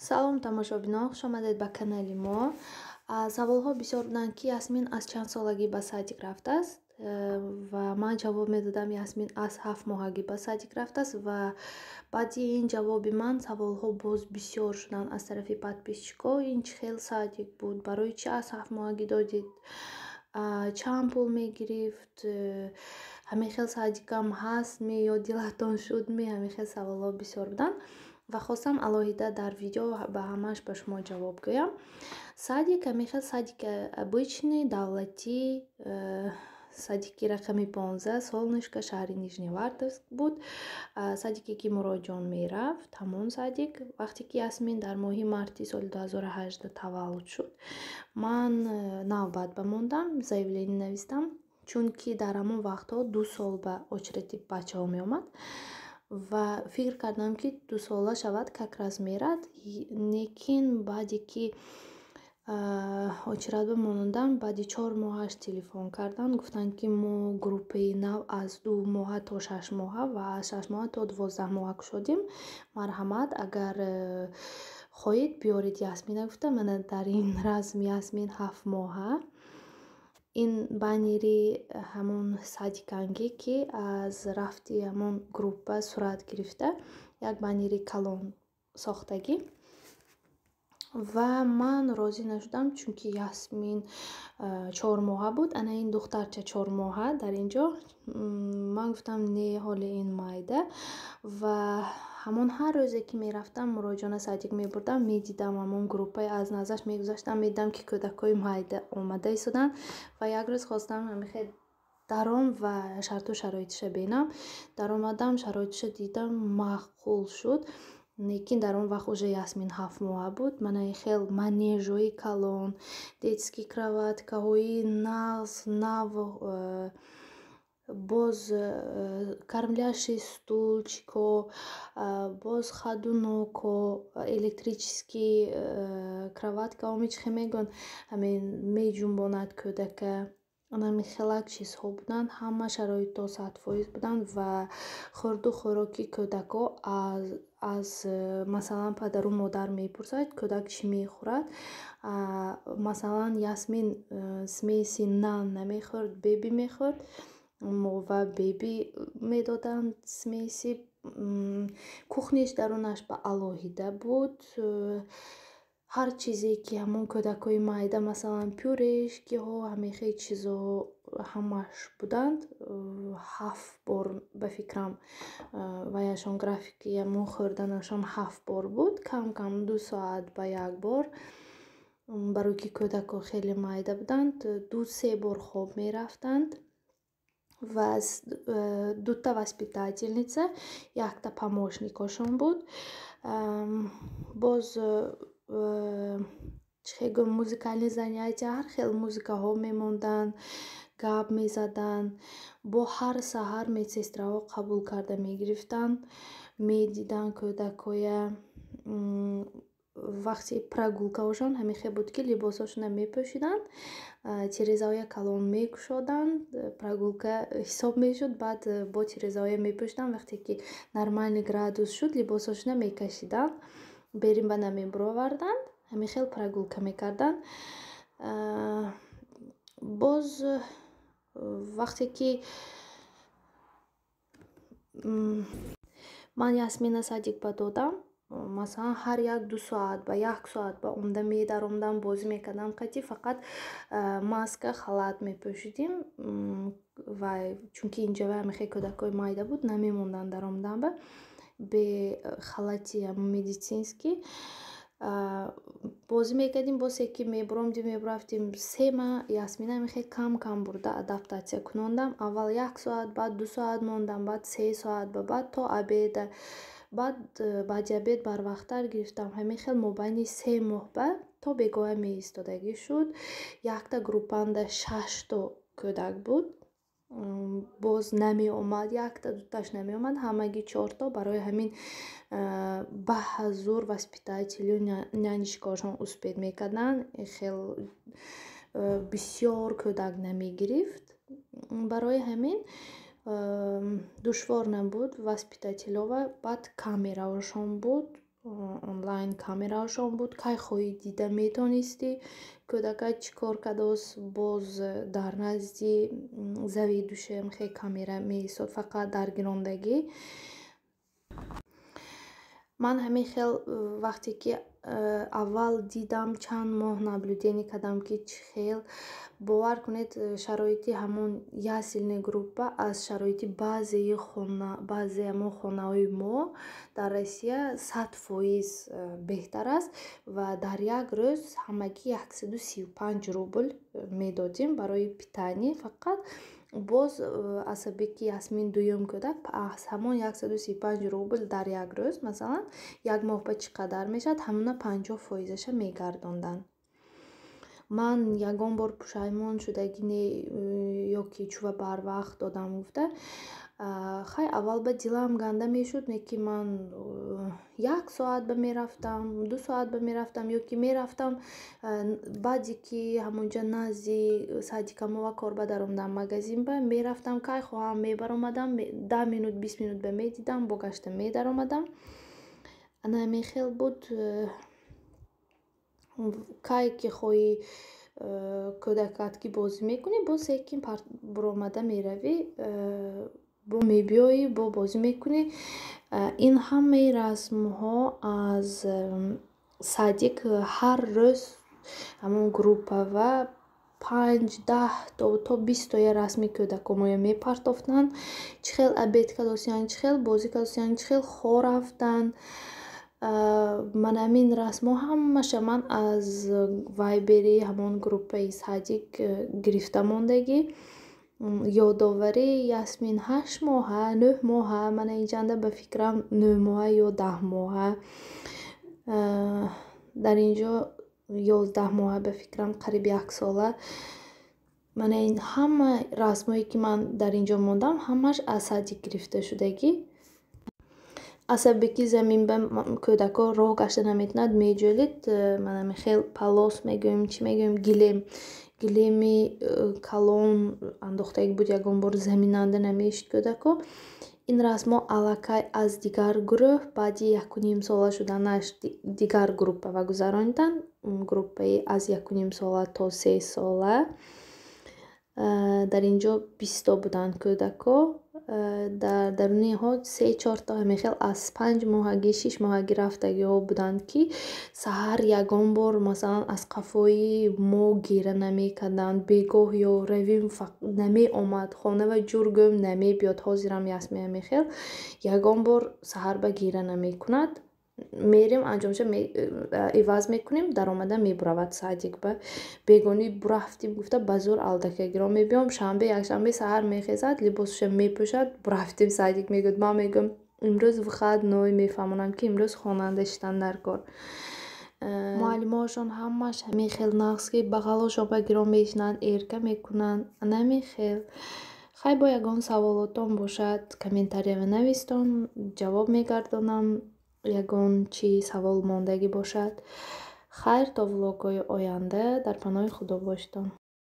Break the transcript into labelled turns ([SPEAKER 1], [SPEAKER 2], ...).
[SPEAKER 1] Салом, тамошобинон, хушомадед ба канали мо. Саволҳо бисёр буданд, ки Ясмин аз чанд солагӣ ба садик рафтааст, ва ман ҷавоб медодам: Ясмин аз 7 моҳагӣ ба садик рафтааст. Ва баъди ин ҷавоби ман саволҳо боз бисёр шуданд аз тарафи подписчикҳо: ин чӣ хел садик буд, барои чӣ аз 7 моҳагӣ додед, чанд пул мегирифт, ҳамин хел садикам ҳаст-ми ё дилатон шуд-ми? Ҳамин хел саволҳо бисёр буданд ва хостам алоҳида дар видео ба ҳамааш ба шумо ҷавоб гӯям. Садик ҳамин хел садик, обычный давлатӣ, садики рақами 15, «Солнышко», шаҳри Нижневартовск буд. Садике ки Муроҷон мерафт, ҳамон садик. Вақте ки Ясмин дар моҳи марти соли 2018 таваллуд шуд, ман навбат ба мондам, заявление навистам, чунки дар ҳамон вақтҳо 2 сол ба очереди бачаҳо меомад ва фикр кардам, ки 2 сола шавад, как раз мерад. Лекин баъде ки очередь ба мондам, баъди 4 моҳаш телефон карданд, гуфтанд, ки мо группаи нав аз 2 моҳа то 6 моҳа ва аз 6 моҳа то 12 моҳа кушодем, марҳамат, агар хоҳед, биёред Ясмина, гуфта. Мана, дар ин расм Ясмин 7 моҳа. Ин баннери ҳамон садикангӣ, ки аз рафти ҳамон группа сурат гирифта, як баннери калон сохтагӣ. Ва ман розӣ нашудам, чунки Ясмин 4 моҳа буд. Ана ин духтарча 4 моҳа дар ин ҷо. Ман гуфтам: не, ҳоли ин майда. Ва ҳамон ҳар рӯзе ки мерафтам, Муроҷона садик мебурдам, медидам ҳамон группаи, аз наздаш мегузаштам, медидам, ки кӯдакҳои майда омада истоданд. Ва як рӯз хостам ҳамихел даром ва шарту шароитиша бинам. Даромадам, шароитиша дидам, маъқул шуд. Лекин дар он вақт уже Ясмин 7 моҳа буд. Мана ин хел манежҳои калон, детский кроваткаҳои нағз, нав, боз кормлящий стульчикҳо, боз ходунокҳо, электрический кроваткаҳо, чӣ хел мегӯянд, ҳамин меҷунбонад кӯдака, ҳамин хелак чизҳо буданд. Ҳама шароитҳо 100% буданд ва хӯрду хӯроки кӯдакҳо аз, масалан, падару модар мепурсад, кӯдак чӣ мехӯрад. Масалан, Ясмин смеси нан намехӯрд, Беби мехӯрд ва Беби медоданд смеси. Кухняш дарунаш ба алоҳида буд. Ҳар чизе ки ҳамон кӯдакҳои майда, масалан, пюрешкиҳо, ҳамин хел чизо ҳамааш буданд. Ҳафт бор, ба фикрам, ваяшон, графики ҳамон хӯрданашон ҳафт бор буд, кам кам 2 соат ба як бор. Барои ки кӯдакҳо хеле майда буданд, ду се бор хоб мерафтанд ва дута воспитательница, якта помощникошон буд. Боз, чӣ хел гӯям, музыкальный занятия, ҳар хел музыкаҳо мемонданд, гап мезаданд. Бо ҳар саҳар медсестраҳо қабул карда мегирифтанд, медиданд кӯдакҳоя. Вақти прогулкаҳошон ҳамин хел буд, ки либосҳошонро мепӯшиданд, тирезаҳоя калон мекушоданд, прогулка ҳисоб мешуд, баъд бо тирезаҳоя мепӯшиданд. Вақте ки нормальный градус шуд, либосҳошонро мекашиданд, берин ба намебуроварданд, ҳамин хел прогулка мекарданд. Боз вақте ки ман Ясмина садик ба додам, масалан, ҳар як 2 соат ба як соат ба омада медаромдам, бозӣ мекардам қатъи, фақат маска, халат мепӯшидим. Вай, чунки инҷо ҳамин хел кӯдакҳои майда буд, намемонданд даромадан ба бе халати медицинский. Бозӣ мекардим, боз ки мебуромдим, мебурафтим. Се маҳ Ясмина ҳамин хел кам кам бурда адаптатсия кунондам. Аввал як соат, баъд 2 соат мондам, баъд 3 соат ба баъд то обеда, баъд баъди обед барвақттар гирифтам. Ҳамин хел мобайни 3 моҳ ба то бегоҳа меистодагӣ шуд. Якта группанда шашто кӯдак буд. Боз намеомад, якта дуташ намеомад, ҳамагӣ чорто. Барои ҳамин ба ҳазур воспитателю нянечкаҳошон успеть мекарданд, хел бисёр кӯдак намегирифт. Барои ҳамин душвор набуд воспитателҳо. Баъд камераҳошон буд. Онлайн камераашон буд, кай хоҳӣ дида метонистӣ, кӯдакат чӣ кор кардааст. Боз дар назди заведующиям хе камера меистод, фақат дар гирондагӣ. Ман ҳамин хел вақте ки аввал дидам, чанд моҳ наблюдение кардам, ки чӣ хел, бовар кунед, шароити ҳамон ясельный группа аз шароити баъзеи хона, баъзе ҳамон хонаҳои мо дар Россия 100% беҳтар аст. Ва дар як рӯз ҳамагӣ 135 рубл медодем барои питание фақат. Боз асабе ки Ясмин дуюм кӯдак, аз ҳамон 135 рубл дар як рӯз, масалан, як моҳ ба чӣ қадар мешавад, ҳамона 50 фоизаша мегардонданд. Ман ягон бор пушаймон шудагӣ не ё ки чува барвақт додам гуфта. Хай, аввал ба дилам ганда мешуд, не ки ман як соат ба мерафтам, 2 соат ба мерафтам ё ки мерафтам, баъде ки ҳамонҷа назди садикамова кор ба даромадам, магазин ба мерафтам, кай хоҳам мебаромадам, 10 минут, 20 минут ба медидам, бо гашта медаромадам. Ана ҳамин хел буд. Кай ки хоҳӣ кӯдакат ки бозӣ мекунӣ, боз секин буромада меравӣ, бо мебиёӣ, бо бозӣ мекунӣ. Ин ҳамаи расмҳо аз садик. Ҳар рӯз ҳамон группава панҷ, 10 то 20тоя расми кӯдаконмоя мепартофтанд, чӣ хел обед кардосиянд, чӣ хел бозӣ кардосиянд, чӣ хел хо рафтанд. Ман ҳамин расмҳо ҳамаша ман аз вайбери ҳамон группаи садик гирифта мондагӣ. Ёдоварӣ: Ясмин 8 моҳа, 9 моҳа, мана инҷанда ба фикрам 9 моҳа ё 10 моҳа, дар ин ҷо 11 моҳа, ба фикрам қариб яксола. Мана ин ҳама расмҳое, ки ман дар ин ҷо мондам, ҳамааш аз садик гирифта шудагӣ. Асабе ки замин ба кӯдакҳо роҳ гашта наметавонад, меҷӯлид, мана хел палос мегӯем, чӣ мегӯем, гилем, гилеми калон андохтагӣ буд, ягон бор заминанда намешид кӯдакҳо. Ин расмҳо аллакай аз дигар гурӯҳ, баъди якунимсола шуданаш дигар группава гузарониданд, группаи аз якунимсола то 3 сола. Дар ин ҷо 20то буданд кӯдакҳо. Дар даруни инҳо се чорто ҳамин хел аз 5 моҳагӣ, 6 моҳагӣ рафтагиҳо буданд, ки саҳар ягон бор, масалан, аз қафои мо гира намекарданд. Бегоҳ ё равим, намеомад хона ва ҷур гӯем, намебиёд. Ҳозирам Ясмин ҳамин хел ягон бор саҳар ба гира намекунад. Мерем, анҷомша иваз мекунем, даромада мебуравад садик ба. Бегонӣ бурафтим гуфта, ба зӯр алдакагиро мебиём. Шанбе, якшанбе саҳар мехезад, либосашо мепӯшад, бурафтим садик мегӯяд. Ман мегӯям, имрӯз выходной, мефаҳмонам, ки имрӯз хонанда шидан дар кор. Муаллимоашон ҳамааш ҳамин хел нағз, ки бағалошон ба гирон мешинанд, эрка мекунанд. Ана ҳамин хел. Хай, бо ягон саволотон бошад, комментарияро навистон, ҷавоб мегардонам. Ягон чӣ савол мондагӣ бошад. Хайр, то влогҳои оянда дар паноҳи Худо бошедон.